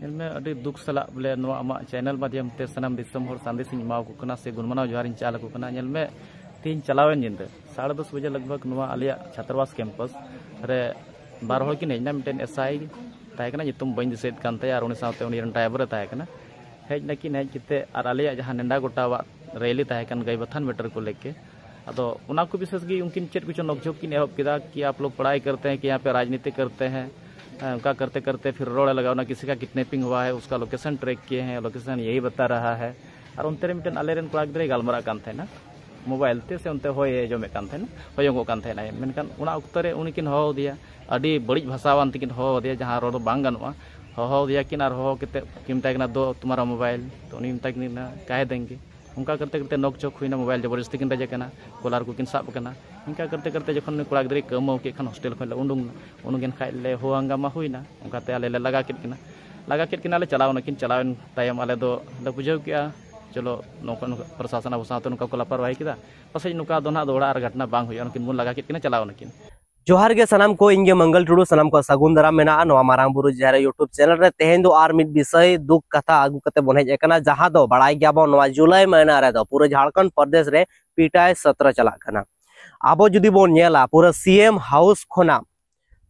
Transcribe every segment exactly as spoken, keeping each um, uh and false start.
ᱧᱮᱞ ᱢᱮ, ᱟᱹᱰᱤ ᱫᱩᱠ ᱥᱟᱞᱟᱜ ᱵᱚᱞᱮ ᱱᱚᱣᱟ ᱟᱢᱟᱜ ᱪᱮᱱᱮᱞ ᱢᱟᱫᱽᱫᱷᱚᱢ ᱛᱮ ᱥᱟᱱᱟᱢ ᱫᱤᱥᱚᱢ ᱦᱚᱲ ᱥᱟᱸᱫᱮᱥ ᱤᱧ ᱮᱢᱟᱣᱟᱠᱚ ᱠᱟᱱᱟ ᱥᱮ ᱜᱩᱱᱢᱟᱱᱟᱣ ᱡᱚᱦᱟᱨ ᱤᱧ ᱪᱟᱞ ᱟᱠᱚ ᱠᱟᱱᱟ᱾ ᱧᱮᱞ ᱢᱮ, ᱛᱮᱦᱮᱧ ᱪᱟᱞᱟᱣᱮᱱ ᱧᱤᱫᱟᱹ ᱥᱟᱲᱮ ᱫᱚᱥ ᱵᱟᱡᱮ ᱞᱟᱜᱽᱵᱷᱟᱜᱽ ᱱᱚᱣᱟ ᱟᱞᱮᱭᱟᱜ ᱪᱷᱟᱛᱨᱟᱵᱟᱥ ᱠᱮᱢᱯᱟᱥ ᱨᱮ ᱵᱟᱨ ᱦᱚᱲ ᱠᱤᱱ ᱦᱮᱡ ᱮᱱᱟ᱾ ᱢᱤᱫᱴᱮᱱ ᱮᱥ ᱟᱭ ᱛᱟᱦᱮᱸ ᱠᱟᱱᱟ, ᱧᱩᱛᱩᱢ ᱵᱟᱹᱧ ᱫᱤᱥᱟᱹᱭᱮᱫ ᱠᱟᱱ ᱛᱟᱭᱟ, ᱟᱨ ᱩᱱᱤ ᱥᱟᱶᱛᱮ ᱩᱱᱤ ᱨᱮᱱ ᱰᱨᱟᱭᱵᱷᱟᱨ ᱮ ᱛᱟᱦᱮᱸ ᱠᱟᱱᱟ᱾ ᱦᱮᱡ ᱱᱟᱹᱠᱤᱱ, ᱦᱮᱡ ᱠᱟᱛᱮ ᱟᱨ ᱟᱞᱮᱭᱟᱜ ᱡᱟᱦᱟᱸ ᱱᱮᱰᱟ ᱜᱚᱴᱟᱣᱟᱜ ᱨᱮᱞᱤ ᱛᱟᱦᱮᱸ ᱠᱟᱱ ᱜᱟᱹᱭ ᱵᱟᱛᱷᱟᱱ ᱢᱮᱴᱟᱨ ᱠᱚ ᱞᱮᱠᱮ, ᱟᱫᱚ ᱚᱱᱟ ᱠᱚ ᱵᱤᱥᱮᱥ ᱜᱮ ᱩᱱᱠᱤᱱ ᱪᱮᱫ ᱠᱚᱪᱚ ᱱᱚᱠᱡᱷᱚᱠ ᱠᱤᱱ ᱮᱦᱚᱵ ᱠᱮᱫᱟ ᱠᱤ ᱟᱯ ᱞᱳᱜ ᱯᱟᱲᱦᱟᱭ ᱠᱟᱨᱛᱮ ᱦᱮᱸ, ᱠᱤ ᱭᱟᱦᱟᱸ ᱯᱮ ᱨᱟᱡᱽᱱᱤᱛᱤ ᱠᱟᱨᱛᱮ ᱦᱮᱸ᱾ ᱦᱮᱸ, ᱚᱱᱠᱟ ᱠᱟᱨᱛᱮ ᱠᱟᱨᱛᱮ ᱯᱷᱤᱨ ᱨᱚᱲ ᱮ ᱞᱟᱜᱟᱣ ᱮᱱᱟ, ᱠᱤᱥᱤ ᱠᱟ ᱠᱤᱰᱱᱮᱯᱤᱝ ᱦᱩᱣᱟ ᱦᱮ, ᱩᱥᱠᱟ ᱞᱳᱠᱮᱥᱚᱱ ᱴᱨᱮᱠ ᱠᱤᱭᱮ ᱦᱮᱸ, ᱞᱳᱠᱮᱥᱚᱱ ᱭᱮᱦᱤ ᱵᱟᱛᱟ ᱨᱟᱦᱟ ᱦᱮ᱾ ᱟᱨ ᱚᱱᱛᱮ ᱨᱮ ᱢᱤᱫᱴᱮᱱ ᱟᱞᱮᱨᱮᱱ ᱠᱚᱲᱟ ᱜᱤᱫᱽᱨᱟᱹᱭ ᱜᱟᱞᱢᱟᱨᱟᱜ ᱠᱟᱱ ᱛᱟᱦᱮᱱᱟ ᱢᱳᱵᱟᱭᱤᱞ ᱛᱮ, ᱥᱮ ᱚᱱᱛᱮ ᱦᱚᱭ ᱮ ᱡᱚᱢᱮᱫ ᱠᱟᱱ ᱛᱟᱦᱮᱱᱟ, ᱦᱚᱭᱚᱝᱚᱜ ᱠᱟᱱ ᱛᱟᱦᱮᱱᱟᱭ᱾ ᱢᱮᱱᱠᱷᱟᱱ ᱚᱱᱟ ᱚᱠᱛᱚ ᱨᱮ ᱩᱱᱤ ᱠᱤᱱ ᱦᱚᱦᱚ ᱟᱫᱮᱭᱟ, ᱟᱹᱰᱤ ᱵᱟᱹᱲᱤᱡ ᱵᱷᱟᱥᱟᱣᱟᱱ ᱛᱮᱠᱤᱱ ᱦᱚᱦᱚ ᱟᱫᱮᱭᱟ, ᱡᱟᱦᱟᱸ ᱨᱚᱲ ᱫᱚ ᱵᱟᱝ ᱜᱟᱱᱚᱜᱼᱟ᱾ ᱦᱚᱦᱚ ᱟᱫᱮᱭᱟ ᱠᱤᱱ ᱟᱨ ᱦᱚᱦᱚ ᱠᱟᱛᱮ ᱠᱤᱱ ᱢᱮᱛᱟᱭ ᱠᱟᱱᱟ, "ᱫᱚ ᱛᱩᱢᱦᱟᱨᱟ ᱢᱳᱵᱟᱭᱤᱞ", ᱛᱚ ᱩᱱᱤ ᱢᱮᱛᱟᱭ ᱠᱟᱱᱟ, "ᱠᱟᱦᱮ ᱫᱮᱝᱜᱮ?" ᱚᱱᱠᱟ ᱠᱟᱨᱛᱮ ᱠᱟᱨᱛᱮ ᱱᱚᱠ ᱪᱚᱠ ᱦᱩᱭᱱᱟ, ᱢᱳᱵᱟᱭᱤᱞ ᱡᱚᱵᱚᱨᱡᱚᱥᱛᱤ ᱠᱤᱱ ᱨᱮᱡ ᱟᱠᱟᱱᱟ, ᱠᱚᱞᱟᱨ ᱠᱚᱠᱤᱱ ᱥᱟᱵ ᱟᱠᱟᱱᱟ᱾ ᱤᱱᱠᱟ ᱠᱟᱨᱛᱮ ᱠᱟᱨᱛᱮ ᱡᱚᱠᱷᱚᱱ ᱩᱱᱤ ᱠᱚᱲᱟ ᱜᱤᱫᱽᱨᱟᱹᱭ ᱠᱟᱹᱣᱢᱟᱹᱣ ᱠᱮᱫ ᱠᱷᱟᱱ ᱦᱳᱥᱴᱮᱞ ᱠᱷᱚᱱ ᱞᱮ ᱩᱰᱩᱝ ᱮᱱᱟ, ᱩᱱ ᱜᱮ ᱠᱷᱟᱡ ᱞᱮ ᱦᱳ ᱦᱟᱝᱜᱟᱢᱟ ᱦᱩᱭᱱᱟ᱾ ᱚᱱᱠᱟᱛᱮ ᱟᱞᱮ ᱞᱮ ᱞᱟᱜᱟ ᱠᱮᱫ ᱠᱤᱱᱟ᱾ ᱞᱟᱜᱟ ᱠᱮᱫ ᱠᱤᱱᱟᱞᱮ, ᱪᱟᱞᱟᱣ ᱱᱟᱠᱤᱱ᱾ ᱪᱟᱞᱟᱣᱮᱱ ᱛᱟᱭᱚᱢ ᱟᱞᱮ ᱫᱚ ᱞᱮ ᱵᱩᱡᱷᱟᱹᱣ ᱠᱮᱜᱼᱟ, ᱪᱚᱞᱚ ᱱᱚᱝᱠᱟ ᱱᱚᱝᱠᱟ ᱯᱨᱚᱥᱟᱥᱚᱱ ᱟᱵᱚ ᱥᱟᱶᱛᱮ ᱱᱚᱝᱠᱟ ᱠᱚ ᱞᱟᱯᱟᱨᱣᱟᱦᱤ ᱠᱮᱫᱟ, ᱯᱟᱥᱮᱡ ᱱᱚᱝᱠᱟ ᱫᱚ ᱱᱟᱦᱟᱜ ᱫᱚᱦᱲᱟ ᱟᱨ ᱜᱷᱟᱴᱱᱟ ᱵᱟᱝ ᱦᱩᱭᱩᱜᱼᱟ᱾ ᱱᱩᱠᱤᱱ ᱵᱚᱱ ᱞᱟᱜᱟ ᱠᱮᱫ ᱠᱤᱱᱟ, ᱪᱟᱞᱟᱣ ᱱᱟᱠᱤᱱ᱾ ᱡᱚᱦᱟᱨ ᱜᱮ ᱥᱟᱱᱟᱢ ᱠᱚ, ᱤᱧ ᱜᱮ ᱢᱚᱝᱜᱚᱞ ᱴᱩᱰᱩ, ᱥᱟᱱᱟᱢ ᱠᱚ ᱥᱟᱹᱜᱩᱱ ᱫᱟᱨᱟᱢ ᱢᱮᱱᱟᱜᱼᱟ ᱱᱚᱣᱟ ᱢᱟᱨᱟᱝ ᱵᱩᱨᱩ ᱡᱟᱦᱮᱨ YouTube ᱪᱮᱱᱮᱞ ᱨᱮ᱾ ᱛᱮᱦᱮᱧ ᱫᱚ ᱟᱨ ᱢᱤᱫ ᱵᱤᱥᱚᱭ ᱫᱩᱠ ᱠᱟᱛᱷᱟ ᱟᱹᱜᱩ ᱠᱟᱛᱮ ᱵᱚᱱ ᱦᱮᱡ ᱟᱠᱟᱱᱟ, ᱡᱟᱦᱟᱸ ᱫᱚ ᱵᱟᱲᱟᱭ ᱜᱮᱭᱟᱵᱚᱱ ᱱᱚᱣᱟ ᱡᱩᱞᱟᱭ ᱢᱟᱹᱦᱱᱟᱹ ᱨᱮᱫᱚ ᱯᱩᱨᱟᱹ ᱡᱷᱟᱲᱠᱷᱚᱸᱰ ᱯᱨᱚᱫᱮᱥ ᱨᱮ ᱯᱤᱴᱟᱭ ᱥᱚᱛᱨᱚ ᱪᱟᱞᱟᱜ ᱠᱟᱱᱟ᱾ ᱟᱵᱚ ᱡᱩᱫᱤ ᱵᱚᱱ ᱧᱮᱞᱟ, ᱯᱩᱨᱟᱹ ᱥᱤ ᱮᱢ ᱦᱟᱣᱩᱥ ᱠᱷᱚᱱᱟᱜ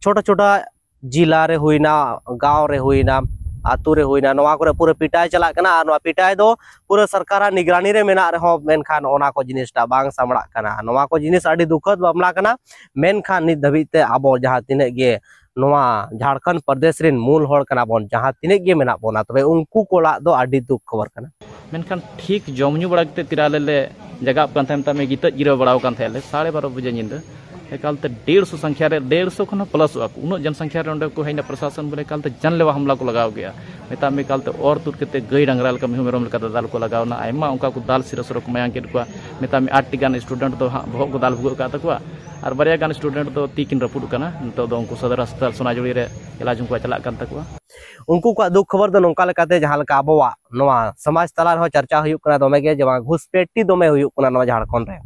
ᱪᱷᱳᱴᱟ ᱪᱷᱳᱴᱟ ᱡᱤᱞᱟ ᱨᱮ ᱦᱩᱭᱱᱟ, ᱜᱟᱶ ᱨᱮ ᱦᱩᱭᱱᱟ, ᱟᱛᱳ ᱨᱮ ᱦᱩᱭᱱᱟ, ᱱᱚᱣᱟ ᱠᱚᱨᱮ ᱯᱩᱨᱟᱹ ᱯᱤᱴᱟᱭ ᱪᱟᱞᱟᱜ ᱠᱟᱱᱟ᱾ ᱟᱨ ᱱᱚᱣᱟ ᱯᱤᱴᱟᱭ ᱫᱚ ᱯᱩᱨᱟᱹ ᱥᱚᱨᱠᱟᱨᱟᱜ ᱱᱤᱜᱽᱨᱟᱱᱤ ᱨᱮ ᱢᱮᱱᱟᱜ ᱨᱮᱦᱚᱸ, ᱢᱮᱱᱠᱷᱟᱱ ᱚᱱᱟ ᱠᱚ ᱡᱤᱱᱤᱥᱴᱟ ᱵᱟᱝ ᱥᱟᱢᱲᱟᱜ ᱠᱟᱱᱟ᱾ ᱱᱚᱣᱟ ᱠᱚ ᱡᱤᱱᱤᱥ ᱟᱹᱰᱤ ᱫᱩᱠᱷᱚᱫ ᱢᱟᱢᱞᱟ ᱠᱟᱱᱟ᱾ ᱢᱮᱱᱠᱷᱟᱱ ᱱᱤᱛ ᱫᱷᱟᱹᱵᱤᱡ ᱛᱮ ᱟᱵᱚ ᱡᱟᱦᱟᱸ ᱛᱤᱱᱟᱹᱜ ᱜᱮ ᱱᱚᱣᱟ ᱡᱷᱟᱲᱠᱷᱚᱸᱰ ᱯᱨᱚᱫᱮᱥ ᱨᱮᱱ ᱢᱩᱞ ᱦᱚᱲ ᱠᱟᱱᱟ ᱵᱚᱱ, ᱡᱟᱦᱟᱸ ᱛᱤᱱᱟᱹᱜ ᱜᱮ ᱢᱮᱱᱟᱜ ᱵᱚᱱᱟ, ᱛᱚᱵᱮ ᱩᱱᱠᱩ ᱠᱚᱣᱟᱜ ᱫᱚ ᱟᱹᱰᱤ ᱫᱩᱠ ᱠᱷᱚᱵᱚᱨ ᱠᱟᱱᱟ᱾ ᱢᱮᱱᱠᱷᱟᱱ ᱴᱷᱤᱠ ᱡᱚᱢ ᱧᱩ ᱵᱟᱲᱟ ᱠᱟᱛᱮ ᱛᱤᱨᱟ ᱟᱞᱮ ᱞᱮ ᱡᱟᱜᱟᱜ ᱠᱟᱱ ᱛᱟᱦᱮᱸᱫ, ᱢᱮᱛᱟᱜ ᱢᱮ ᱜᱤᱛᱤᱡ ᱡᱤᱨᱟᱹᱣ ᱵᱟᱲᱟᱣ ᱠᱟᱱ ᱛᱟᱦᱮᱸᱫ ᱞᱮ ᱥᱟᱲᱮ ᱵᱟᱨᱚ ᱵᱟᱡᱮ ᱧᱤᱫᱟᱹ᱾ ᱮᱠᱟᱞᱛᱮ ᱰᱮᱲᱥᱚ ᱥᱚᱝᱠᱷᱭᱟ ᱨᱮ, ᱰᱮᱲᱥᱚ ᱠᱷᱚᱱ ᱦᱚᱸ ᱯᱞᱟᱥᱚᱜᱼᱟ ᱠᱚ, ᱩᱱᱟᱹᱜ ᱡᱚᱱ ᱥᱚᱝᱠᱷᱭᱟ ᱨᱮ ᱚᱸᱰᱮ ᱠᱚ ᱦᱮᱡ ᱮᱱᱟ᱾ ᱯᱨᱚᱥᱟᱥᱚᱱ ᱵᱚᱞᱮ ᱮᱠᱟᱞᱛᱮ ᱡᱟᱱᱞᱮᱣᱟ ᱦᱟᱢᱞᱟ ᱠᱚ ᱞᱟᱜᱟᱣ ᱠᱮᱜᱼᱟ᱾ ᱢᱮᱛᱟᱜ ᱢᱮ ᱮᱠᱟᱞᱛᱮ ᱚᱨ ᱛᱩᱫ ᱠᱟᱛᱮ ᱜᱟᱹᱭ ᱰᱟᱝᱨᱟ ᱞᱮᱠᱟ, ᱢᱤᱦᱩ ᱢᱮᱨᱚᱢ ᱞᱮᱠᱟ ᱫᱟᱫᱟᱞ ᱠᱚ ᱞᱟᱜᱟᱣ ᱮᱱᱟ᱾ ᱟᱭᱢᱟ ᱚᱱᱠᱟ ᱠᱚ ᱫᱟᱞ ᱥᱤᱨᱟᱹ ᱥᱚᱨᱚ ᱠᱚ ᱢᱟᱭᱟᱝ ᱠᱮᱫ ᱠᱚᱣᱟ᱾ ᱢᱮᱛᱟᱜ ᱢᱮ ᱟᱴ ᱴᱤ ᱜᱟᱱ ᱥᱴᱩᱰᱮᱱᱴ ᱫᱚ ᱦᱟᱸᱜ ᱵᱚᱦᱚᱜ ᱠᱚ ᱫᱟᱞ ᱵᱷᱩᱜᱟᱹᱜ ᱟᱠᱟᱫ ᱛᱟᱠᱚᱣᱟ, ᱟᱨ ᱵᱟᱨᱭᱟ ᱜᱟᱱ ᱥᱴᱩᱰᱮᱱᱴ ᱫᱚ ᱛᱤ ᱠᱤᱱ ᱨᱟᱹᱯᱩᱫ ᱟᱠᱟᱱᱟ᱾ ᱱᱤᱛᱚᱜ ᱫᱚ ᱩᱱᱠᱩ ᱥᱚᱫᱚᱨ ᱦᱟᱥᱯᱟᱛᱟᱞ ᱥᱚᱱᱟᱡᱩᱲᱤ ᱨᱮ ᱮᱞᱟᱡᱽ ᱩᱱᱠᱩᱣᱟᱜ ᱪᱟᱞᱟᱜ ᱠᱟᱱ ᱛᱟᱠᱚᱣᱟ᱾ ᱩᱱᱠᱩ ᱠᱚᱣᱟᱜ ᱫᱩᱠ ᱠᱷᱚᱵᱚᱨ ᱫᱚ ᱱᱚᱝᱠᱟ ᱞᱮᱠᱟᱛᱮ, ᱡᱟᱦᱟᱸ ᱞᱮᱠᱟ ᱟᱵᱚᱣᱟᱜ ᱱᱚᱣᱟ ᱥᱚᱢᱟᱡᱽ ᱛᱟᱞᱟ ᱨᱮᱦᱚᱸ ᱪᱟᱨᱪᱟ ᱦᱩᱭᱩᱜ ᱠᱟᱱᱟ ᱫᱚᱢᱮ ᱜᱮ, ᱡᱮ ᱵᱟᱝ ᱜᱷᱩᱥᱯᱮᱴᱤ ᱫᱚᱢᱮ ᱦᱩᱭᱩᱜ ᱠᱟᱱᱟ ᱱᱚᱣᱟ ᱡᱷᱟᱲᱠᱷᱚᱸᱰ ᱨᱮ᱾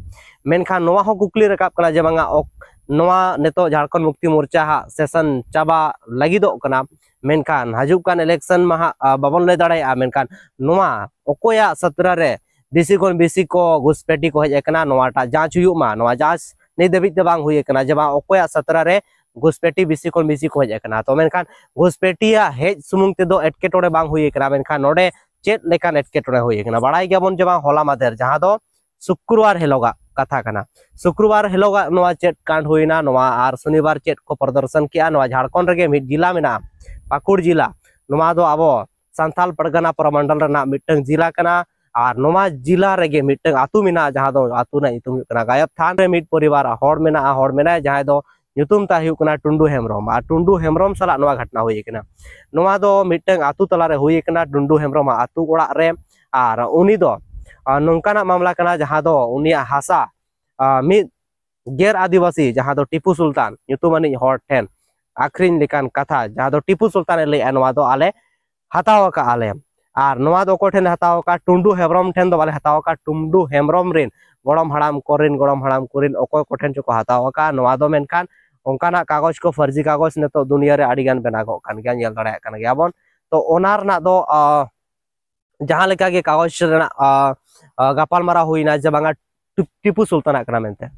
ᱢᱮᱱᱠᱷᱟᱱ ᱱᱚᱣᱟ ᱦᱚᱸ ᱠᱩᱠᱞᱤ ᱨᱟᱠᱟᱵ ᱠᱟᱱᱟ ᱡᱮ ᱵᱟᱝᱟ ᱚᱠ-, ᱱᱚᱣᱟ ᱱᱤᱛᱚᱜ ᱡᱷᱟᱲᱠᱷᱚᱸᱰ ᱢᱩᱠᱛᱤ ᱢᱳᱨᱪᱟ ᱦᱟᱸᱜ ᱥᱮᱥᱚᱱ ᱪᱟᱵᱟ ᱞᱟᱹᱜᱤᱫᱚᱜ ᱠᱟᱱᱟ, ᱢᱮᱱᱠᱷᱟᱱ ᱦᱤᱡᱩᱜ ᱠᱟᱱ election ᱢᱟ ᱦᱟᱸᱜ, ᱟ, ᱵᱟᱵᱚᱱ ᱞᱟᱹᱭ ᱫᱟᱲᱮᱭᱟᱜᱼᱟ, ᱢᱮᱱᱠᱷᱟᱱ ᱱᱚᱣᱟ ᱚᱠᱚᱭᱟᱜ ᱥᱟᱛᱨᱟ ᱨᱮ ᱵᱮᱥᱤ ᱠᱷᱚᱱ ᱵᱮᱥᱤ ᱠᱚ ᱜᱷᱩᱥᱯᱮᱴᱤ ᱠᱚ ᱦᱮᱡ ᱟᱠᱟᱱᱟ, ᱱᱚᱣᱟᱴᱟᱜ ᱡᱟᱸᱪ ᱦᱩᱭᱩᱜ ᱢᱟ᱾ ᱱᱚᱣᱟ ᱡᱟᱸᱪ ᱱᱤᱛ ᱫᱷᱟᱹᱵᱤᱡ ᱛᱮ ᱵᱟᱝ ᱦᱩᱭ ᱟᱠᱟᱱᱟ ᱡᱮ ᱵᱟᱝ ᱚᱠᱚᱭᱟᱜ ᱥᱟᱛᱨᱟ ᱨᱮ ᱜᱷᱩᱥᱯᱮᱴᱤ ᱵᱮᱥᱤ ᱠᱷᱚᱱ ᱵᱮᱥᱤ ᱠᱚ ᱦᱮᱡ ᱟᱠᱟᱱᱟ᱾ ᱛᱚ ᱢᱮᱱᱠᱷᱟᱱ ᱜᱷᱩᱥᱯᱮᱴᱤᱭᱟᱜ ᱦᱮᱡ ᱥᱩᱢᱩᱝ ᱛᱮᱫᱚ ᱮᱴᱠᱮᱴᱚᱬᱮ ᱵᱟᱝ ᱦᱩᱭ ᱟᱠᱟᱱᱟ, ᱢᱮᱱᱠᱷᱟᱱ ᱱᱚᱰᱮ ᱪᱮᱫ ᱞᱮᱠᱟᱱ ᱮᱴᱠᱮᱴᱚᱬᱮ ᱦᱩᱭ ᱟᱠᱟᱱᱟ? ᱵᱟᱲᱟᱭ ᱜᱮᱭᱟᱵᱚᱱ ᱡᱮ ᱵᱟᱝ ᱦᱚᱞᱟ ᱢᱟᱫᱷᱮᱨ, ᱡᱟᱦᱟᱸ ᱫᱚ ᱥᱩᱠᱨᱵᱟᱨ ᱦᱤᱞᱳᱜᱟᱜ ᱠᱟᱛᱷᱟ ᱠᱟᱱᱟ, ᱥᱩᱠᱨᱵᱟᱨ ᱦᱤᱞᱳᱜᱟᱜ ᱱᱚᱣᱟ ᱪᱮᱫ ᱠᱟᱱᱰ ᱦᱩᱭᱱᱟ, ᱱᱚᱣᱟ ᱟᱨ ᱥᱚᱱᱤᱵᱟᱨ ᱪᱮᱫ ᱠᱚ ᱯᱨᱚᱫᱚᱨᱥᱚᱱ ᱠᱮᱜᱼᱟ, ᱱᱚᱣᱟ ᱡᱷᱟᱲᱠᱷᱚᱸᱰ ᱨᱮᱜᱮ ᱢᱤᱫ ᱡᱮᱞᱟ ᱢᱮᱱᱟᱜᱼᱟ, ᱯᱟᱹᱠᱩᱲ ᱡᱮᱞᱟ᱾ ᱱᱚᱣᱟ ᱫᱚ ᱟᱵᱚ ᱥᱟᱱᱛᱟᱞ ᱯᱟᱨᱜᱟᱱᱟ ᱯᱨᱚᱢᱚᱱᱰᱚᱞ ᱨᱮᱱᱟᱜ ᱢᱤᱫᱴᱟᱝ ᱡᱮᱞᱟ ᱠᱟᱱᱟ᱾ ᱟᱨ ᱱᱚᱣᱟ ᱡᱮᱞᱟ ᱨᱮᱜᱮ ᱢᱤᱫᱴᱟᱝ ᱟᱹᱛᱩ ᱢᱮᱱᱟᱜᱼᱟ, ᱡᱟᱦᱟᱸ ᱫᱚ ᱟᱹᱛᱩ ᱨᱮᱱᱟᱜ ᱧᱩᱛᱩᱢ ᱦᱩᱭᱩᱜ ᱠᱟᱱᱟ ᱜᱟᱭᱚᱵ ᱛᱷᱟᱱ᱾ ᱨᱮ ᱢᱤᱫ ᱯᱚᱨᱤᱵᱟᱨ ᱦᱚᱲ ᱢᱮᱱᱟᱜᱼᱟ, ᱦᱚᱲ ᱢᱮᱱᱟᱭᱟ, ᱡᱟᱦᱟᱸᱭ ᱫᱚ ᱧᱩᱛᱩᱢ ᱛᱟᱭ ᱦᱩᱭᱩᱜ ᱠᱟᱱᱟ ᱴᱩᱱᱰᱩ ᱦᱮᱢᱵᱨᱚᱢ᱾ ᱟᱨ ᱴᱩᱱᱰᱩ ᱦᱮᱢᱵᱨᱚᱢ ᱥᱟᱞᱟᱜ ᱱᱚᱣᱟ ᱜᱷᱚᱴᱱᱟ ᱦᱩᱭ ᱟᱠᱟᱱᱟ᱾ ᱱᱚᱣᱟ ᱫᱚ ᱢᱤᱫᱴᱟᱝ ᱟᱹᱛᱩ ᱛᱟᱞᱟᱨᱮ ᱦᱩᱭ ᱟᱠᱟᱱᱟ, ᱴᱩᱱᱰᱩ ᱦᱮᱢᱵᱨᱚᱢᱟᱜ ᱟᱹᱛᱩ ᱚᱲᱟᱜ ᱨᱮ᱾ ᱟᱨ ᱩᱱᱤ ᱫᱚ, ᱟᱨ ᱱᱚᱝᱠᱟᱱᱟᱜ ᱢᱟᱢᱞᱟ ᱠᱟᱱᱟ, ᱡᱟᱦᱟᱸ ᱫᱚ ᱩᱱᱤᱭᱟᱜ ᱦᱟᱥᱟ, ᱟᱨ ᱢᱤᱫ ᱜᱮᱨ ᱟᱹᱫᱤᱵᱟᱹᱥᱤ, ᱡᱟᱦᱟᱸ ᱫᱚ ᱴᱤᱯᱩ ᱥᱩᱞᱛᱟᱱ ᱧᱩᱛᱩᱢᱟᱱᱤᱡ ᱦᱚᱲ ᱴᱷᱮᱱ ᱟᱹᱠᱷᱨᱤᱧ ᱞᱮᱠᱟᱱ ᱠᱟᱛᱷᱟ, ᱡᱟᱦᱟᱸ ᱫᱚ ᱴᱤᱯᱩ ᱥᱩᱞᱛᱟᱱᱮ ᱞᱟᱹᱭᱮᱜᱼᱟ, ᱱᱚᱣᱟ ᱫᱚ ᱟᱞᱮ ᱦᱟᱛᱟᱣ ᱟᱠᱟᱫᱼᱟ ᱞᱮ᱾ ᱟᱨ ᱱᱚᱣᱟ ᱫᱚ ᱚᱠᱚᱭ ᱴᱷᱮᱱ ᱞᱮ ᱦᱟᱛᱟᱣ ᱟᱠᱟᱫᱼᱟ? ᱴᱩᱱᱰᱩ ᱦᱮᱢᱵᱨᱚᱢ ᱴᱷᱮᱱ ᱫᱚ ᱵᱟᱞᱮ ᱦᱟᱛᱟᱣ ᱟᱠᱟᱫᱼᱟ, ᱴᱩᱱᱰᱩ ᱦᱮᱢᱵᱨᱚᱢ ᱨᱮᱱ ᱜᱚᱲᱚᱢ ᱦᱟᱲᱟᱢ ᱠᱚᱨᱮᱱ, ᱜᱚᱲᱚᱢ ᱦᱟᱲᱟᱢ ᱠᱚᱨᱮᱱ ᱚᱠᱚᱭ ᱠᱚᱴᱷᱮᱱ ᱪᱚᱠᱚ ᱦᱟᱛᱟᱣ ᱟᱠᱟᱫᱼᱟ᱾ ᱱᱚᱣᱟ ᱫᱚ ᱢᱮᱱᱠᱷᱟᱱ ᱚᱱᱠᱟᱱᱟᱜ ᱠᱟᱜᱚᱡᱽ ᱠᱚ, ᱯᱷᱟᱨᱡᱤ ᱠᱟᱜᱚᱡᱽ ᱱᱤᱛᱚᱜ ᱫᱩᱱᱤᱭᱟᱹ ᱨᱮ ᱟᱹᱰᱤ ᱜᱟᱱ ᱵᱮᱱᱟᱣᱚᱜ ᱠᱟᱱ ᱜᱮᱭᱟ, ᱧᱮᱞ ᱫᱟᱲᱮᱭᱟᱜ ᱠᱟᱱ ᱜᱮᱭᱟ ᱵᱚᱱ᱾ ᱛᱚ ᱚᱱᱟ ᱨᱮᱱᱟᱜ ᱫᱚ, ᱟᱸ, ᱡᱟᱦᱟᱸ ᱞᱮᱠᱟ ᱜᱮ ᱠᱟᱜᱚᱡᱽ ᱨᱮᱱᱟᱜ, ᱟᱸ, ᱟᱸ, ᱜᱟᱯᱟᱞᱢᱟᱨᱟᱣ ᱦᱩᱭᱱᱟ ᱡᱮ ᱵᱟᱝᱟ ᱴᱤᱯ-, ᱴᱤᱯᱩ ᱥᱩᱞᱛᱟᱱᱟᱜ ᱠᱟᱱᱟ ᱢᱮᱱᱛᱮ,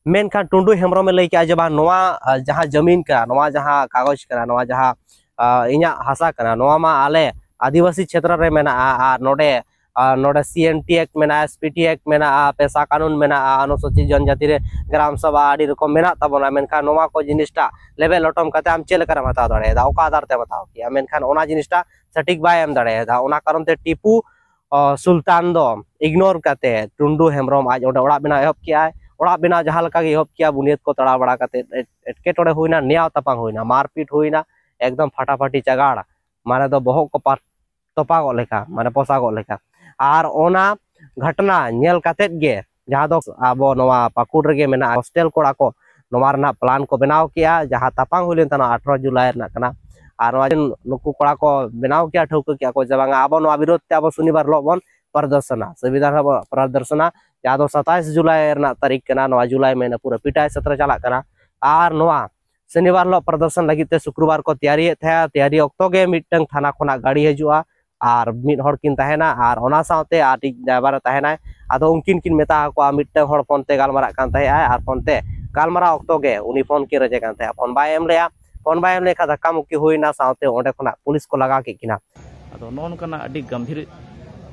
ᱢᱮᱱᱠᱷᱟᱱ ᱴᱩᱰᱩ ᱦᱮᱢᱵᱨᱚᱢᱮ ᱞᱟᱹᱭ ᱠᱮᱜᱼᱟ ᱡᱮ ᱵᱟᱝ, ᱱᱚᱣᱟ, ᱟᱸ, ᱡᱟᱦᱟᱸ ᱡᱟᱹᱢᱤᱱ ᱠᱟᱱᱟ, ᱱᱚᱣᱟ ᱡᱟᱦᱟᱸ ᱠᱟᱜᱚᱡᱽ ᱠᱟᱱᱟ, ᱱᱚᱣᱟ ᱡᱟᱦᱟᱸ, ᱟᱸ, ᱤᱧᱟᱹᱜ ᱦᱟᱥᱟ ᱠᱟᱱᱟ, ᱱᱚᱣᱟ ᱢᱟ ᱟᱞᱮ ᱟᱹᱫᱤᱵᱟᱹᱥᱤ ᱪᱷᱮᱛᱨᱚ ᱨᱮ ᱢᱮᱱᱟᱜᱼᱟ᱾ ᱟᱨ ᱱᱚᱰᱮ, ᱟᱨ ᱱᱚᱰᱮ ᱥᱤ ᱮᱱ ᱴᱤ ᱮᱠᱴ ᱢᱮᱱᱟᱜᱼᱟ, ᱮᱥ ᱯᱤ ᱴᱤ ᱮᱠᱴ ᱢᱮᱱᱟᱜᱼᱟ, ᱯᱮᱥᱟ ᱠᱟᱹᱱᱩᱱ ᱢᱮᱱᱟᱜᱼᱟ, ᱚᱱᱩᱥᱩᱪᱤᱛ ᱡᱚᱱᱡᱟᱛᱤ ᱨᱮ ᱜᱨᱟᱢ ᱥᱚᱵᱷᱟ ᱟᱹᱰᱤ ᱨᱚᱠᱚᱢ ᱢᱮᱱᱟᱜ ᱛᱟᱵᱚᱱᱟ, ᱢᱮᱱᱠᱷᱟᱱ ᱱᱚᱣᱟ ᱠᱚ ᱡᱤᱱᱤᱥᱴᱟ ᱞᱮᱵᱮᱫ ᱞᱚᱴᱚᱢ ᱠᱟᱛᱮ ᱟᱢ ᱪᱮᱫ ᱞᱮᱠᱟᱨᱮᱢ ᱦᱟᱛᱟᱣ ᱫᱟᱲᱮᱭᱟᱫᱟ? ᱚᱠᱟ ᱟᱫᱷᱟᱨ ᱛᱮᱢ ᱦᱟᱛᱟᱣ ᱠᱮᱜᱼᱟ? ᱢᱮᱱᱠᱷᱟᱱ ᱚᱱᱟ ᱡᱤᱱᱤᱥᱴᱟ ᱥᱚᱴᱷᱤᱠ ᱵᱟᱭ ᱮᱢ ᱫᱟᱲᱮᱭᱟᱫᱟ᱾ ᱚᱱᱟ ᱠᱟᱨᱚᱱ ᱛᱮ ᱴᱤᱯᱩ, ᱚ, ᱥᱩᱞᱛᱟᱱ ᱫᱚ ᱤᱜᱱᱳᱨ ᱠᱟᱛᱮ ᱴᱩᱱᱰᱩ ᱦᱮᱢᱵᱨᱚᱢ ᱟᱡ ᱚᱸᱰᱮ ᱚᱲᱟᱜ ᱵᱮᱱᱟᱣ ᱮᱦᱚᱵ ᱠᱮᱜᱼᱟᱭ᱾ ᱚᱲᱟᱜ ᱵᱮᱱᱟᱣ ᱡᱟᱦᱟᱸ ᱞᱮᱠᱟ ᱜᱮ ᱮᱦᱚᱵ ᱠᱮᱜᱼᱟ, ᱵᱩᱱᱤᱭᱟᱹᱫ ᱠᱚ ᱛᱟᱲᱟᱣ ᱵᱟᱲᱟ ᱠᱟᱛᱮ ᱮᱴ-, ᱮᱴᱠᱮᱴᱚᱬᱮ ᱦᱩᱭᱱᱟ, ᱱᱮᱭᱟᱣ ᱛᱟᱯᱟᱝ ᱦᱩᱭᱱᱟ, ᱢᱟᱨᱯᱤᱴ ᱦᱩᱭᱱᱟ, ᱮᱠᱫᱚᱢ ᱯᱷᱟᱴᱟᱯᱷᱟᱴᱤ ᱪᱟᱜᱟᱲ, ᱢᱟᱱᱮ ᱫᱚ ᱵᱚᱦᱚᱜ ᱠᱚ ᱯᱟᱨ-, ᱛᱚᱯᱟᱜᱚᱜ ᱞᱮᱠᱟ, ᱢᱟᱱᱮ ᱯᱚᱥᱟᱜᱚᱜ ᱞᱮᱠᱟ᱾ ᱟᱨ ᱚᱱᱟ ᱜᱷᱚᱴᱱᱟ ᱧᱮᱞ ᱠᱟᱛᱮᱫ ᱜᱮ, ᱡᱟᱦᱟᱸ ᱫᱚ ᱟᱵᱚ ᱱᱚᱣᱟ ᱯᱟᱹᱠᱩᱲ ᱨᱮᱜᱮ ᱢᱮᱱᱟᱜᱼᱟ, ᱦᱳᱥᱴᱮᱞ ᱠᱚᱲᱟ ᱠᱚ ᱱᱚᱣᱟ ᱨᱮᱱᱟᱜ ᱯᱞᱟᱱ ᱠᱚ ᱵᱮᱱᱟᱣ ᱠᱮᱜᱼᱟ, ᱡᱟᱦᱟᱸ ᱛᱟᱯᱟᱝ ᱦᱩᱭ ᱞᱮᱱ ᱛᱟᱦᱮᱱᱟ ᱟᱴᱷᱨᱚ ᱡᱩᱞᱟᱭ ᱨᱮᱱᱟᱜ ᱠᱟᱱᱟ᱾ ᱟᱨ ᱱᱚᱣᱟ ᱡᱮ ᱱᱩᱠᱩ ᱠᱚᱲᱟ ᱠᱚ ᱵᱮᱱᱟᱣ ᱠᱮᱜᱼᱟ, ᱴᱷᱟᱹᱣᱠᱟᱹ ᱠᱮᱜᱼᱟ ᱠᱚ ᱡᱮ ᱵᱟᱝᱟ, ᱟᱵᱚ ᱱᱚᱣᱟ ᱵᱤᱨᱳᱫᱷ ᱛᱮ ᱟᱵᱚ ᱥᱚᱱᱤᱵᱟᱨ ᱦᱤᱞᱳᱜ ᱵᱚᱱ ᱯᱨᱚᱫᱚᱨᱥᱚᱱᱟ, ᱥᱚᱝᱵᱤᱫᱷᱟᱱ ᱦᱤᱞᱳᱜ ᱵᱚᱱ ᱯᱨᱚᱫᱚᱨᱥᱚᱱᱟ, ᱡᱟᱦᱟᱸ ᱫᱚ ᱥᱟᱛᱟᱭᱤᱥ ᱡᱩᱞᱟᱭ ᱨᱮᱱᱟᱜ ᱛᱟᱹᱨᱤᱠᱷ ᱠᱟᱱᱟ᱾ ᱱᱚᱣᱟ ᱡᱩᱞᱟᱭ ᱢᱟᱹᱦᱱᱟᱹ ᱯᱩᱨᱟᱹ ᱯᱤᱴᱟᱭ ᱥᱟᱛᱨᱟ ᱪᱟᱞᱟᱜ ᱠᱟᱱᱟ᱾ ᱟᱨ ᱱᱚᱣᱟ ᱥᱚᱱᱤᱵᱟᱨ ᱦᱤᱞᱳᱜ ᱯᱨᱚᱫᱚᱨᱥᱚᱱ ᱞᱟᱹᱜᱤᱫ ᱛᱮ ᱥᱩᱠᱨᱵᱟᱨ ᱠᱚ ᱛᱮᱭᱟᱨᱤᱭᱮᱫ ᱛᱟᱦᱮᱸᱫ᱾ ᱛᱮᱭᱟᱨᱤ ᱚᱠᱛᱚ ᱜᱮ ᱢᱤᱫᱴᱟᱝ ᱛᱷᱟᱱᱟ ᱠᱷᱚᱱᱟᱜ ᱜᱟᱹᱲᱤ ᱦᱤᱡᱩᱜᱼᱟ ᱟᱨ ᱢᱤᱫ ᱦᱚᱲ ᱠᱤᱱ ᱛᱟᱦᱮᱱᱟ ᱟᱨ ᱚᱱᱟ ᱥᱟᱶᱛᱮ ᱟᱨ ᱢᱤᱫ ᱰᱨᱟᱭᱵᱷᱟᱨ ᱮ ᱛᱟᱦᱮᱱᱟᱭ᱾ ᱟᱫᱚ ᱩᱱᱠᱤᱱ ᱠᱤᱱ ᱢᱮᱛᱟ ᱟᱠᱚᱣᱟ, ᱢᱤᱫᱴᱟᱝ ᱦᱚᱲ ᱯᱷᱳᱱ ᱛᱮ ᱜᱟᱞᱢᱟᱨᱟᱜ ᱠᱟᱱ ᱛᱟᱦᱮᱸᱜᱼᱟᱭ ᱟᱨ ᱯᱷᱳᱱ ᱛᱮ ᱜᱟᱞᱢᱟᱨᱟᱣ ᱚᱠᱛᱚ ᱜᱮ ᱩᱱᱤ ᱯᱷᱳᱱ ᱠᱤᱱ ᱨᱮᱡᱮ ᱠᱟᱱ ᱛᱟᱦᱮᱸᱜᱼᱟ᱾ ᱯᱷᱳᱱ ᱵᱟᱭ ᱮᱢ ᱞᱮᱜᱼᱟ᱾ ᱯᱷᱳᱱ ᱵᱟᱭ ᱮᱢ ᱞᱮᱠᱷᱟᱱ ᱫᱷᱟᱠᱠᱟ ᱢᱩᱠᱠᱤ ᱦᱩᱭᱱᱟ, ᱥᱟᱶᱛᱮ ᱚᱸᱰᱮ ᱠᱷᱚᱱᱟᱜ ᱯᱩᱞᱤᱥ ᱠᱚ ᱞᱟᱜᱟ ᱠᱮᱫ ᱠᱤᱱᱟ᱾ ᱟᱫᱚ ᱱᱚᱜᱼᱚ ᱱᱚᱝᱠᱟᱱᱟᱜ ᱟᱹᱰᱤ ᱜᱟᱢᱵᱷᱤᱨ,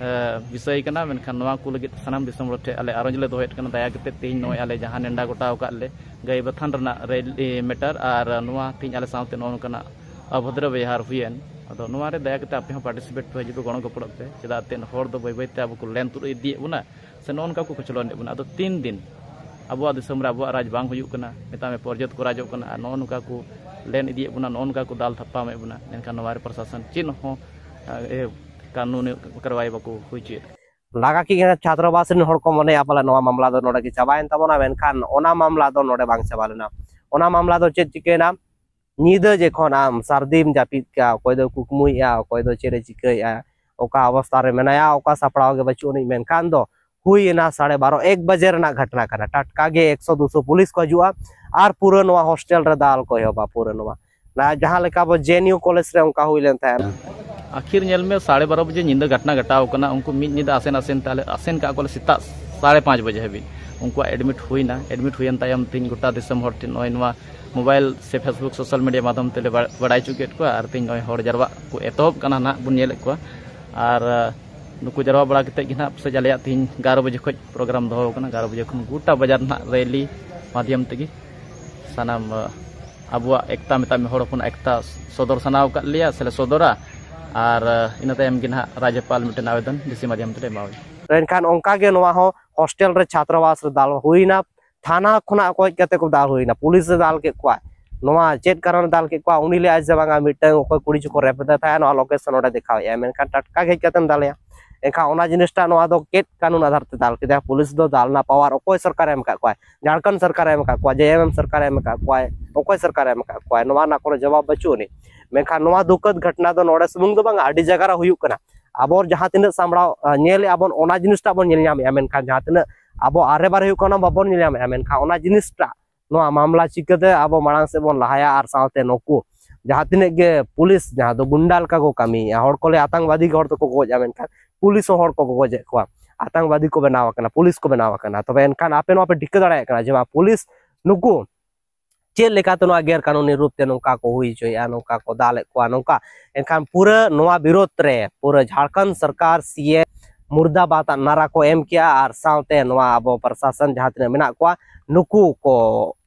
ᱮ, ᱵᱤᱥᱚᱭ ᱠᱟᱱᱟ, ᱢᱮᱱᱠᱷᱟᱱ ᱱᱚᱣᱟ ᱠᱚ ᱞᱟᱹᱜᱤᱫ ᱥᱟᱱᱟᱢ ᱫᱤᱥᱚᱢ ᱦᱚᱲ ᱴᱷᱮᱱ ᱟᱞᱮ ᱟᱨᱚᱡᱽ ᱞᱮ ᱫᱚᱦᱚᱭᱮᱫ ᱠᱟᱱᱟ, ᱫᱟᱭᱟ ᱠᱟᱛᱮ ᱛᱮᱦᱮᱧ ᱱᱚᱜᱼᱚᱭ ᱟᱞᱮ ᱡᱟᱦᱟᱸ ᱱᱮᱰᱟ ᱜᱚᱴᱟ ᱟᱠᱟᱫ ᱞᱮ ᱜᱟᱹᱭ ᱵᱟᱛᱷᱟᱱ ᱨᱮᱱᱟᱜ ᱨᱮᱞᱤ ᱢᱮᱴᱟᱨ ᱟᱨ ᱱᱚᱣᱟ ᱛᱮᱦᱮᱧ ᱟᱞᱮ ᱥᱟᱶᱛᱮ ᱱᱚᱜᱼᱚ ᱱᱚᱝᱠᱟᱱᱟᱜ ᱚᱵᱷᱚᱫᱨᱚ ᱵᱮᱣᱦᱟᱨ ᱦᱩᱭᱮᱱ, ᱟᱫᱚ ᱱᱚᱣᱟ ᱨᱮ ᱫᱟᱭᱟ ᱠᱟᱛᱮ ᱟᱯᱮ ᱦᱚᱸ ᱯᱟᱨᱴᱤᱥᱤᱯᱮᱴ ᱯᱮ ᱦᱤᱡᱩᱜ ᱯᱮ, ᱜᱚᱲᱚ ᱜᱚᱯᱚᱲᱚᱜ ᱯᱮ᱾ ᱪᱮᱫᱟᱜ ᱮᱱᱛᱮᱫ ᱦᱚᱲ ᱫᱚ ᱵᱟᱹᱭ ᱵᱟᱹᱭ ᱛᱮ ᱟᱵᱚ ᱠᱚ ᱞᱮᱱ ᱛᱩᱫ ᱤᱫᱤᱭᱮᱫ ᱵᱚᱱᱟ ᱥᱮ ᱱᱚᱜᱼᱚ ᱱᱚᱝᱠᱟ ᱠᱚ ᱠᱚᱪᱞᱚᱱᱮᱫ ᱵᱚᱱᱟ᱾ ᱟᱫᱚ ᱛᱤᱱ ᱫᱤᱱ ᱟᱵᱚᱣᱟᱜ ᱫᱤᱥᱚᱢ ᱨᱮ ᱟᱵᱚᱣᱟᱜ ᱨᱟᱡᱽ ᱵᱟᱝ ᱦᱩᱭᱩᱜ ᱠᱟᱱᱟ, ᱢᱮᱛᱟᱜ ᱢᱮ ᱯᱚᱨᱡᱚᱛ ᱠᱚ ᱨᱟᱡᱚᱜ ᱠᱟᱱᱟ, ᱟᱨ ᱱᱚᱜᱼᱚ ᱱᱚᱝᱠᱟ ᱠᱚ ᱞᱮᱱ ᱤᱫᱤᱭᱮᱫ ᱵᱚᱱᱟ, ᱱᱚᱜᱼᱚ ᱱᱚᱝᱠᱟ ᱠᱚ ᱫᱟᱞ ᱛᱷᱟᱯᱟᱢᱮᱫ ᱵᱚᱱᱟ, ᱢᱮᱱᱠᱷᱟᱱ ᱱᱚᱣᱟ ᱨᱮ ᱯᱨᱚᱥᱟᱥᱚᱱ ᱪᱮᱫ ᱦᱚᱸ, ᱮ, ᱠᱟᱹᱱᱩᱱᱤ ᱠᱟᱨᱣᱟᱭ ᱵᱟᱠᱚ ᱦᱩᱭ ᱦᱚᱪᱚᱭᱮᱫ᱾ ᱞᱟᱜᱟ ᱠᱮᱫ ᱠᱤᱱᱟ ᱪᱷᱟᱛᱨᱚᱵᱟᱥ ᱨᱮᱱ ᱦᱚᱲ ᱠᱚ ᱢᱚᱱᱮᱭᱟ ᱯᱟᱞᱮ ᱱᱚᱣᱟ ᱢᱟᱢᱞᱟ ᱫᱚ ᱱᱚᱰᱮ ᱜᱮ ᱪᱟᱵᱟᱭᱮᱱ ᱛᱟᱵᱚᱱᱟ, ᱢᱮᱱᱠᱷᱟᱱ ᱚᱱᱟ ᱢᱟᱢᱞᱟ ᱫᱚ ᱱᱚᱰᱮ ᱵᱟᱝ ᱪᱟᱵᱟ ᱞᱮᱱᱟ᱾ ᱚᱱᱟ ᱢᱟᱢᱞᱟ ᱫᱚ ᱪᱮᱫ ᱪᱤᱠᱟᱹᱭᱮᱱᱟ? ᱧᱤᱫᱟᱹ ᱡᱚᱠᱷᱚᱱ ᱟᱢ ᱥᱟᱹᱨᱫᱤᱢ ᱡᱟᱹᱯᱤᱫ ᱠᱮᱜᱼᱟ, ᱚᱠᱚᱭ ᱫᱚ ᱠᱩᱠᱢᱩᱭᱮᱜᱼᱟ, ᱚᱠᱚᱭ ᱫᱚ ᱪᱮᱫ ᱮ ᱪᱤᱠᱟᱹᱭᱮᱜᱼᱟ, ᱚᱠᱟ ᱚᱵᱚᱥᱛᱷᱟ ᱨᱮ ᱢᱮᱱᱟᱭᱟ, ᱚᱠᱟ ᱥᱟᱯᱲᱟᱣ ᱜᱮ ᱵᱟᱹᱪᱩᱜ ᱟᱹᱱᱤᱡ, ᱢᱮᱱᱠᱷᱟᱱ ᱫᱚ ᱦᱩᱭᱮᱱᱟ ᱥᱟᱲᱮ ᱵᱟᱨᱚ, ᱮᱠ ᱵᱟᱡᱮ ᱨᱮᱱᱟᱜ ᱜᱷᱚᱴᱱᱟ ᱠᱟᱱᱟ᱾ ᱴᱟᱴᱠᱟ ᱜᱮ ᱮᱠᱥᱚ ᱫᱩᱥᱚ ᱯᱩᱞᱤᱥ ᱠᱚ ᱦᱤᱡᱩᱜᱼᱟ ᱟᱨ ᱯᱩᱨᱟᱹ ᱱᱚᱣᱟ ᱦᱳᱥᱴᱮᱞ ᱨᱮ ᱫᱟᱞ ᱠᱚ ᱮᱦᱚᱵᱟ᱾ ᱯᱩᱨᱟᱹ ᱱᱚᱣᱟ ᱱᱟ-, ᱡᱟᱦᱟᱸ ᱞᱮᱠᱟ ᱟᱵᱚ ᱡᱮ ᱮᱱ ᱭᱩ ᱠᱚᱞᱮᱡᱽ ᱨᱮ ᱚᱱᱠᱟ ᱦᱩᱭ ᱞᱮᱱ ᱛᱟᱦᱮᱸᱫ᱾ ᱟᱹᱠᱷᱤᱨ ᱧᱮᱞ ᱢᱮ, ᱥᱟᱲᱮ ᱵᱟᱨᱚ ᱵᱟᱡᱮ ᱧᱤᱫᱟᱹ ᱜᱷᱚᱴᱱᱟ ᱜᱷᱚᱴᱟᱣ ᱠᱟᱱᱟ᱾ ᱩᱱᱠᱩ ᱢᱤᱫ ᱧᱤᱫᱟᱹ ᱟᱥᱮᱱ ᱟᱥᱮᱱ ᱛᱮ ᱟᱞᱮ ᱟᱥᱮᱱ ᱠᱟᱜ ᱠᱚᱣᱟᱞᱮ ᱥᱮᱛᱟᱜ ᱥᱟᱲᱮ ᱯᱟᱸᱪ ᱵᱟᱡᱮ ᱦᱟᱹᱵᱤᱡ᱾ ᱩᱱᱠᱩᱣᱟᱜ ᱮᱰᱢᱤᱴ ᱦᱩᱭᱱᱟ᱾ ᱮᱰᱢᱤᱴ ᱦᱩᱭᱮᱱ ᱛᱟᱭᱚᱢ ᱛᱮᱦᱮᱧ ᱜᱚᱴᱟ ᱫᱤᱥᱚᱢ ᱦᱚᱲ ᱴᱷᱮᱱ ᱱᱚᱜᱼᱚᱭ ᱱᱚᱣᱟ ᱢᱳᱵᱟᱭᱤᱞ ᱥᱮ ᱯᱷᱮᱥᱵᱩᱠ ᱥᱳᱥᱟᱞ ᱢᱤᱰᱤᱭᱟ ᱢᱟᱫᱽᱫᱷᱚᱢ ᱛᱮᱞᱮ ᱵᱟ-, ᱵᱟᱲᱟᱭ ᱦᱚᱪᱚ ᱠᱮᱫ ᱠᱚᱣᱟ᱾ ᱟᱨ ᱛᱮᱦᱮᱧ ᱱᱚᱜᱼᱚᱭ ᱦᱚᱲ ᱡᱟᱨᱣᱟᱜ ᱠᱚ ᱮᱛᱚᱦᱚᱵ ᱠᱟᱱᱟ ᱱᱟᱦᱟᱜ ᱵᱚᱱ ᱧᱮᱞᱮᱫ ᱠᱚᱣᱟ᱾ ᱟᱨ, ᱟ, ᱱᱩᱠᱩ ᱡᱟᱨᱣᱟ ᱵᱟᱲᱟ ᱠᱟᱛᱮᱫ ᱜᱮ ᱱᱟᱦᱟᱜ ᱯᱟᱥᱮᱡ ᱟᱞᱮᱭᱟᱜ ᱛᱮᱦᱮᱧ ᱮᱜᱟᱨᱚ ᱵᱟᱡᱮ ᱠᱷᱚᱱ ᱯᱨᱳᱜᱨᱟᱢ ᱫᱚᱦᱚ ᱟᱠᱟᱱᱟ᱾ ᱮᱜᱟᱨᱚ ᱵᱟᱡᱮ ᱠᱷᱚᱱ ᱜᱚᱴᱟ ᱵᱟᱡᱟᱨ ᱱᱟᱦᱟᱜ ᱨᱮᱞᱤ ᱢᱟᱫᱽᱫᱷᱚᱢ ᱛᱮᱜᱮ ᱥᱟᱱᱟᱢ, ᱟ, ᱟᱵᱚᱣᱟᱜ ᱮᱠᱛᱟ, ᱢᱮᱛᱟᱜ ᱢᱮ, ᱦᱚᱲ ᱦᱚᱯᱚᱱᱟᱜ ᱮᱠᱛᱟ ᱥᱚᱫᱚᱨ ᱥᱟᱱᱟ ᱟᱠᱟᱫ ᱞᱮᱭᱟ ᱥᱮᱞᱮ ᱥᱚᱫᱚᱨᱟ᱾ ᱟᱨ, ᱟ, ᱤᱱᱟᱹ ᱛᱟᱭᱚᱢ ᱜᱮ ᱱᱟᱦᱟᱜ ᱨᱟᱡᱽᱡᱚᱯᱟᱞ ᱢᱤᱫᱴᱮᱱ ᱟᱵᱮᱫᱚᱱ ᱰᱤ ᱥᱤ ᱢᱟᱫᱽᱫᱷᱚᱢ ᱛᱮᱞᱮ ᱮᱢᱟᱣᱟᱭᱟ᱾ ᱢᱮᱱᱠᱷᱟᱱ ᱚᱱᱠᱟ ᱜᱮ ᱱᱚᱣᱟ ᱦᱚᱸ ᱦᱳᱥᱴᱮᱞ ᱨᱮ ᱪᱷᱟᱛᱨᱟᱵᱟᱥ ᱨᱮ ᱫᱟᱞ ᱦᱩᱭᱱᱟ, ᱛᱷᱟᱱᱟ ᱠᱷᱚᱱᱟᱜ ᱚᱠᱚᱭ ᱠᱟᱛᱮ ᱠᱚ ᱫᱟᱞ ᱦᱩᱭᱱᱟ, ᱯᱩᱞᱤᱥ ᱮ ᱫᱟᱞ ᱠᱮᱫ ᱠᱚᱣᱟ᱾ ᱱᱚᱣᱟ ᱪᱮᱫ ᱠᱟᱨᱚᱱ ᱫᱟᱞ ᱠᱮᱫ ᱠᱚᱣᱟ? ᱩᱱᱤ ᱞᱟᱹᱭᱟᱭ ᱡᱮ ᱵᱟᱝᱟ, ᱢᱤᱫᱴᱟᱝ ᱚᱠᱚᱭ ᱠᱩᱲᱤ ᱪᱚᱠᱚ ᱨᱮᱯ ᱮᱫᱮ ᱛᱟᱦᱮᱸᱫ, ᱱᱚᱣᱟ ᱞᱳᱠᱮᱥᱚᱱ ᱱᱚᱰᱮ ᱫᱮᱠᱷᱟᱣᱮᱫᱼᱟᱭ, ᱢᱮᱱᱠᱷᱟᱱ ᱴᱟᱴᱠᱟ ᱜᱮ ᱦᱮᱡ ᱠᱟᱛᱮᱢ ᱫᱟᱞᱮᱭᱟ᱾ ᱮᱱᱠᱷᱟᱱ ᱚᱱᱟ ᱡᱤᱱᱤᱥᱴᱟ ᱱᱚᱣᱟ ᱫᱚ ᱪᱮᱫ ᱠᱟᱹᱱᱩᱱ ᱟᱫᱷᱟᱨ ᱛᱮ ᱫᱟᱞ ᱠᱮᱫᱟ? ᱯᱩᱞᱤᱥ ᱫᱚ ᱫᱟᱞ ᱨᱮᱱᱟᱜ ᱯᱟᱣᱟᱨ ᱚᱠᱚᱭ ᱥᱚᱨᱠᱟᱨᱮ ᱮᱢ ᱟᱠᱟᱫ ᱠᱚᱣᱟ? ᱡᱷᱟᱲᱠᱷᱚᱸᱰ ᱥᱚᱨᱠᱟᱨᱮ ᱮᱢ ᱟᱠᱟᱫ ᱠᱚᱣᱟ, ᱡᱮ ᱮᱢ ᱮᱢ ᱥᱚᱨᱠᱟᱨᱮ ᱮᱢ ᱟᱠᱟᱫ ᱠᱚᱣᱟ, ᱚᱠᱚᱭ ᱥᱚᱨᱠᱟᱨᱮ ᱮᱢ ᱟᱠᱟᱫ ᱠᱚᱣᱟ? ᱱᱚᱣᱟ ᱨᱮᱱᱟᱜ ᱠᱳᱱᱳ ᱡᱚᱵᱟᱵ ᱵᱟᱹᱪᱩᱜ ᱟᱹᱱᱤᱡ᱾ ᱢᱮᱱᱠᱷᱟᱱ ᱱᱚᱣᱟ ᱫᱩᱠᱷᱚᱫ ᱜᱷᱚᱴᱱᱟ ᱫᱚ ᱱᱚᱰᱮ ᱥᱩᱢᱩᱝ ᱫᱚ ᱵᱟᱝᱟ, ᱟᱹᱰᱤ ᱡᱟᱭᱜᱟ ᱨᱮ ᱦᱩᱭᱩᱜ ᱠᱟᱱᱟ᱾ ᱟᱵᱚ ᱡᱟᱦᱟᱸ ᱛᱤᱱᱟᱹᱜ ᱥᱟᱢᱵᱲᱟᱣ, ᱟ, ᱧᱮᱞᱮᱫᱼᱟ ᱵᱚᱱ, ᱚᱱᱟ ᱡᱤᱱᱤᱥᱴᱟᱜ ᱵᱚᱱ ᱧᱮᱞ ᱧᱟᱢᱮᱫᱼᱟ, ᱢᱮᱱᱠᱷᱟᱱ ᱡᱟᱦᱟᱸ ᱛᱤᱱᱟᱹᱜ ᱟᱵᱚ ᱟᱨᱮ ᱵᱟᱨᱮ ᱦᱩᱭᱩᱜ ᱠᱟᱱᱟ, ᱵᱟᱵᱚᱱ ᱧᱮᱞ ᱧᱟᱢᱮᱫᱼᱟ᱾ ᱢᱮᱱᱠᱷᱟᱱ ᱚᱱᱟ ᱡᱤᱱᱤᱥᱴᱟᱜ ᱱᱚᱣᱟ ᱢᱟᱢᱞᱟ ᱪᱤᱠᱟᱹᱛᱮ ᱟᱵᱚ ᱢᱟᱲᱟᱝ ᱥᱮᱫ ᱵᱚᱱ ᱞᱟᱦᱟᱭᱟ, ᱟᱨ ᱥᱟᱶᱛᱮ ᱱᱩᱠᱩ ᱡᱟᱦᱟᱸ ᱛᱤᱱᱟᱹᱜ ᱜᱮ ᱯᱩᱞᱤᱥ, ᱡᱟᱦᱟᱸ ᱫᱚ ᱜᱩᱱᱰᱟ ᱞᱮᱠᱟ ᱠᱚ ᱠᱟᱹᱢᱤᱭᱮᱫᱼᱟ, ᱦᱚᱲ ᱠᱚ ᱞᱟᱹᱭᱟ ᱟᱛᱟᱝᱵᱟᱫᱤ ᱜᱮ ᱦᱚᱲ ᱫᱚᱠᱚ ᱜᱚᱡᱟ, ᱢᱮᱱᱠᱷᱟᱱ ᱯᱩᱞᱤᱥ ᱦᱚᱸ ᱦᱚᱲ ᱠᱚ ᱜᱚᱡᱮᱫ ᱠᱚᱣᱟ, ᱟᱛᱟᱝᱵᱟᱫᱤ ᱠᱚ ᱵᱮᱱᱟᱣ ᱟᱠᱟᱱᱟ, ᱯᱩᱞᱤᱥ ᱠᱚ ᱵᱮᱱᱟᱣ ᱟᱠᱟᱱᱟ᱾ ᱛᱚᱵᱮ ᱮᱱᱠᱷᱟᱱ ᱟᱯᱮ ᱱᱚᱣᱟ ᱯᱮ ᱴᱷᱤᱠᱟᱹ ᱫᱟᱲᱮᱭᱟᱜ ᱠᱟᱱᱟ ᱡᱮ ᱵᱟᱝ ᱯᱩᱞᱤᱥ ᱱᱩᱠᱩ ᱪᱮᱫ ᱞᱮᱠᱟᱛᱮ ᱱᱚᱣᱟ ᱜᱮᱨ ᱠᱟᱹᱱᱩᱱᱤ ᱨᱩᱯ ᱛᱮ ᱱᱚᱝᱠᱟ ᱠᱚ ᱦᱩᱭ ᱦᱚᱪᱚᱭᱮᱫᱼᱟ, ᱱᱚᱝᱠᱟ ᱠᱚ ᱫᱟᱞᱮᱫ ᱠᱚᱣᱟ ᱱᱚᱝᱠᱟ᱾ ᱮᱱᱠᱷᱟᱱ ᱯᱩᱨᱟᱹ ᱱᱚᱣᱟ ᱵᱤᱨᱳᱫᱷ ᱨᱮ ᱯᱩᱨᱟᱹ ᱡᱷᱟᱲᱠᱷᱚᱸᱰ ᱥᱚᱨᱠᱟᱨ ᱥᱤ ᱮ ᱢᱩᱨᱫᱟᱵᱟᱫ ᱟᱜ ᱱᱟᱨᱟ ᱠᱚ ᱮᱢ ᱠᱮᱜᱼᱟ, ᱟᱨ ᱥᱟᱶᱛᱮ ᱱᱚᱣᱟ ᱟᱵᱚ ᱯᱨᱚᱥᱟᱥᱚᱱ ᱡᱟᱦᱟᱸ ᱛᱤᱱᱟᱹᱜ ᱢᱮᱱᱟᱜ ᱠᱚᱣᱟ ᱱᱩᱠᱩ ᱠᱚ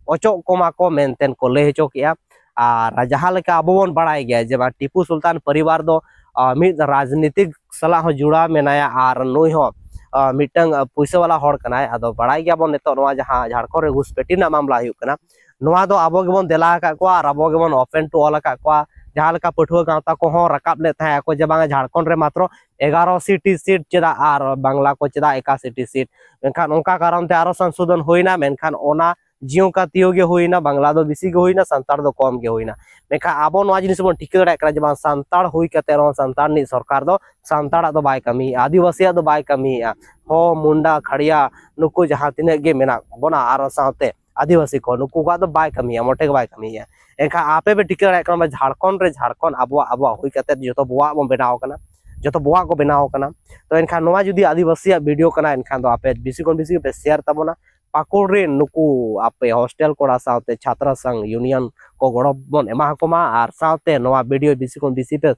ᱚᱪᱚᱜ ᱠᱚᱢᱟ ᱠᱚ ᱢᱮᱱᱛᱮ ᱠᱚ ᱞᱟᱹᱭ ᱦᱚᱪᱚ ᱠᱮᱜᱼᱟ᱾ ᱟᱨ ᱡᱟᱦᱟᱸ ᱞᱮᱠᱟ ᱟᱵᱚ ᱵᱚᱱ ᱵᱟᱲᱟᱭ ᱜᱮᱭᱟ ᱡᱮ ᱵᱟᱝ ᱴᱤᱯᱩ ᱥᱩᱞᱛᱟᱱ ᱯᱚᱨᱤᱵᱟᱨ ᱫᱚ ᱟᱸ, ᱢᱤᱫ ᱨᱟᱡᱽᱱᱤᱛᱤᱠ ᱥᱟᱞᱟᱜ ᱦᱚᱸ ᱡᱩᱲᱟᱣ ᱢᱮᱱᱟᱭᱟ, ᱟᱨ ᱱᱩᱭ ᱦᱚᱸ ᱟᱸ, ᱢᱤᱫᱴᱟᱝ ᱟᱸ, ᱯᱩᱭᱥᱟᱹ ᱣᱟᱞᱟ ᱦᱚᱲ ᱠᱟᱱᱟᱭ᱾ ᱟᱫᱚ ᱵᱟᱲᱟᱭ ᱜᱮᱭᱟᱵᱚᱱ ᱱᱤᱛᱚᱜ ᱱᱚᱣᱟ ᱡᱟᱦᱟᱸ ᱡᱷᱟᱲᱠᱷᱚᱸᱰ ᱨᱮ ᱜᱷᱩᱥᱯᱮᱴᱤ ᱨᱮᱱᱟᱜ ᱢᱟᱢᱞᱟ ᱦᱩᱭᱩᱜ ᱠᱟᱱᱟ, ᱱᱚᱣᱟ ᱫᱚ ᱟᱵᱚ ᱜᱮᱵᱚᱱ ᱫᱮᱞᱟ ᱟᱠᱟᱫ ᱠᱚᱣᱟ ᱟᱨ ᱟᱵᱚ ᱜᱮᱵᱚᱱ open to all ᱟᱠᱟᱫ ᱠᱚᱣᱟ᱾ ᱡᱟᱦᱟᱸ ᱞᱮᱠᱟ ᱯᱟᱹᱴᱷᱩᱣᱟᱹ ᱜᱟᱶᱛᱟ ᱠᱚᱦᱚᱸ ᱨᱟᱠᱟᱵ ᱞᱮᱫ ᱛᱟᱦᱮᱸ ᱟᱠᱚ ᱡᱮ ᱵᱟᱝ ᱡᱷᱟᱲᱠᱷᱚᱸᱰ ᱨᱮ ᱢᱟᱛᱨᱚ ᱮᱜᱟᱨᱚ ᱥᱤᱴᱤ ᱥᱤᱴ ᱪᱮᱫᱟᱜ ᱟᱨ ᱵᱟᱝᱞᱟ ᱠᱚ ᱪᱮᱫᱟᱜ ᱮᱠᱟᱥᱤᱴᱤ ᱥᱤᱴ, ᱢᱮᱱᱠᱷᱟᱱ ᱚᱱᱠᱟ ᱠᱟᱨᱚᱱ ᱛᱮ ᱟᱨᱚ ᱥᱚᱝᱥᱳᱫᱷᱚᱱ ᱦᱩᱭᱱᱟ, ᱢᱮᱱᱠᱷᱟᱱ ᱚᱱᱟ ᱡᱤᱭᱚᱱ ᱠᱟ ᱛᱤᱭᱳ ᱜᱮ ᱦᱩᱭᱱᱟ, ᱵᱟᱝᱞᱟ ᱫᱚ ᱵᱮᱥᱤ ᱜᱮ ᱦᱩᱭᱱᱟ, ᱥᱟᱱᱛᱟᱲ ᱫᱚ ᱠᱚᱢ ᱜᱮ ᱦᱩᱭᱱᱟ᱾ ᱢᱮᱱᱠᱷᱟᱱ ᱟᱵᱚ ᱱᱚᱣᱟ ᱡᱤᱱᱤᱥ ᱵᱚᱱ ᱴᱷᱤᱠᱟᱹ ᱫᱟᱲᱮᱭᱟᱜ ᱠᱟᱱᱟ ᱡᱮ ᱵᱟᱝ ᱥᱟᱱᱛᱟᱲ ᱦᱩᱭ ᱠᱟᱛᱮ ᱨᱮᱦᱚᱸ ᱥᱟᱱᱛᱟᱲ ᱨᱤᱱᱤᱡ ᱥᱚᱨᱠᱟᱨ ᱫᱚ ᱥᱟᱱᱛᱟᱲᱟᱜ ᱫᱚ ᱵᱟᱭ ᱠᱟᱹᱢᱤᱭᱮᱫᱼᱟ, ᱟᱹᱫᱤᱵᱟᱹᱥᱤᱭᱟᱜ ᱫᱚ ᱵᱟᱭ ᱠᱟᱹᱢᱤᱭᱮᱫᱼᱟ᱾ ᱦᱚ, ᱢᱩᱱᱰᱟ, ᱠᱷᱟᱲᱤᱭᱟ, ᱱᱩᱠᱩ ᱡᱟᱦᱟᱸ ᱛᱤᱱᱟᱹᱜ ᱜᱮ ᱢᱮᱱᱟᱜ ᱵᱚᱱᱟ ᱟᱨ ᱥᱟᱶᱛᱮ ᱟᱹᱫᱤᱵᱟᱹᱥᱤ ᱠᱚ, ᱱᱩᱠᱩ ᱠᱚᱣᱟᱜ ᱫᱚ ᱵᱟᱭ ᱠᱟᱹᱢᱤᱭᱮᱫᱼᱟ, ᱢᱚᱴᱮ ᱜᱮ ᱵᱟᱭ ᱠᱟᱹᱢᱤᱭᱮᱫᱼᱟ᱾ ᱮᱱᱠᱷᱟᱱ ᱟᱯᱮ ᱯᱮ ᱴᱷᱤᱠᱟᱹ ᱫᱟᱲᱮᱭᱟᱜ ᱠᱟᱱᱟ ᱡᱷᱟᱲᱠᱷᱚᱸᱰ ᱨᱮ ᱡᱷᱟᱲᱠᱷᱚᱸᱰ ᱟᱵᱚᱣᱟᱜ ᱟᱵᱚᱣᱟᱜ ᱦᱩᱭ ᱠᱟᱛᱮ ᱡᱚᱛᱚ ᱵᱚᱣᱟᱜ ᱵᱚᱱ ᱵᱮᱱᱟᱣ ᱟᱠᱟᱱᱟ, ᱡᱚᱛᱚ ᱵᱚᱣᱟᱜ ᱠᱚ ᱵᱮᱱᱟᱣ ᱟᱠᱟᱱᱟ᱾ ᱛᱚ ᱮᱱᱠᱷᱟᱱ ᱱᱚᱣᱟ ᱡᱩᱫᱤ ᱟᱹᱫᱤᱵᱟᱹᱥᱤᱭᱟᱜ ᱵᱷᱤᱰᱤᱭᱳ ᱠᱟᱱᱟ, ᱮᱱᱠᱷᱟᱱ ᱫᱚ ᱟᱯᱮ ᱵᱮᱥᱤ ᱠᱷᱚᱱ ᱵᱮᱥᱤ ᱯᱮ ᱥᱮᱭᱟᱨ ᱛᱟᱵᱚᱱᱟ᱾ ᱯᱟᱹᱠᱩᱲ ᱨᱮᱱ ᱱᱩᱠᱩ ᱟᱯᱮ ᱦᱳᱥᱴᱮᱞ ᱠᱚᱲᱟ ᱥᱟᱶᱛᱮ ᱪᱷᱟᱛᱨᱟ ᱥᱚᱝᱜᱷ ᱤᱭᱩᱱᱤᱭᱚᱱ ᱠᱚ ᱜᱚᱲᱚ ᱵᱚᱱ ᱮᱢᱟ ᱠᱚ ᱢᱟ, ᱟᱨ ᱥᱟᱶᱛᱮ ᱱᱚᱣᱟ ᱵᱷᱤᱰᱤᱭᱳ ᱵᱮᱥᱤ ᱠᱷᱚᱱ ᱵᱮᱥᱤ ᱯᱮ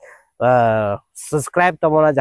ᱥᱟᱵᱥᱠᱨᱟᱭᱤᱵ ᱛᱟᱵᱚᱱᱟ, ᱡᱟᱦᱟᱸ